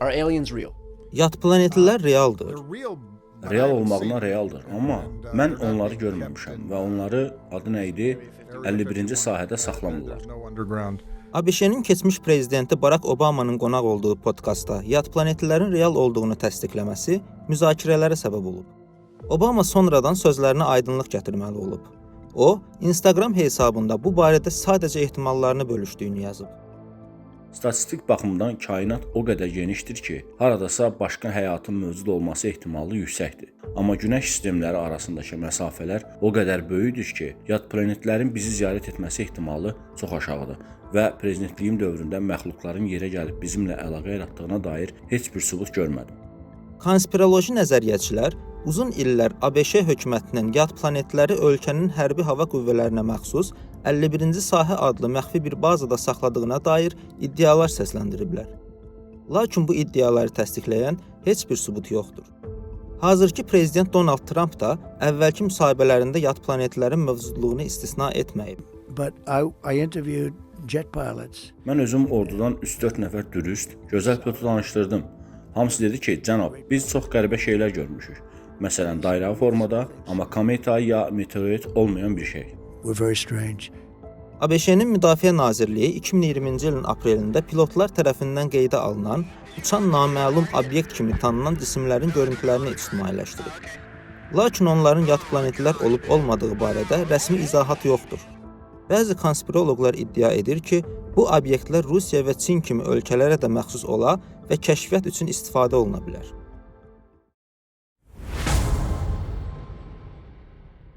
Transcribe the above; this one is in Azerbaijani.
Are aliens real? Yad planetlilər realdır. Real olmağına realdır, amma mən onları görməmişəm və onları adı nə idi? 51-ci sahədə saxlamırlar. ABŞ-nin keçmiş prezidenti Barack Obamanın qonaq olduğu podkastda yad planetlilərin real olduğunu təsdiqləməsi müzakirələrə səbəb olub. Obama sonradan sözlərinə aydınlıq gətirməli olub. O, Instagram hesabında bu barədə sadəcə ehtimallarını bölüşdüyünü yazıb. Statistik baxımdan kainat o qədər genişdir ki, haradasa başqa həyatın mövcud olması ehtimalı yüksəkdir. Amma günəş sistemləri arasındakı məsafələr o qədər böyükdür ki, yad planetlərin bizi ziyarət etməsi ehtimalı çox aşağıdır və prezidentliyim dövründə məxluqların yerə gəlib bizimlə əlaqə yaratdığına dair heç bir sübut görmədim. Konspiroloji nəzəriyyəçilər uzun illər ABŞ hökumətinin yad planetləri ölkənin hərbi hava qüvvələrinə məxsus 51-ci sahə adlı məxfi bir bazada saxladığına dair iddialar səsləndiriblər. Lakin bu iddiaları təsdiqləyən heç bir sübut yoxdur. Hazırki prezident Donald Tramp da əvvəlki müsahibələrində yad planetlərin mövcudluğunu istisna etməyib. But I interviewed jet pilots. Mən özüm ordudan 3-4 nəfər dürüst, gözəl pilotu danışdırdım. Hamısı dedi ki, cənab, biz çox qəribə şeylər görmüşük. Məsələn, dairəvi formada, amma kometa ya meteorit olmayan bir şey. Were very strange. ABŞ-nin Müdafiə Nazirliyi 2020-ci ilin aprelində pilotlar tərəfindən qeydə alınan uçan naməlum obyekt kimi tanınan cisimlərin görüntülərini ictimailəşdirib. Lakin onların yad planetlər olub olmadığı barədə rəsmi izahat yoxdur. Bəzi konspiroloqlar iddia edir ki, bu obyektlər Rusiya və Çin kimi ölkələrə də məxsus ola və kəşfiyyat üçün istifadə oluna bilər.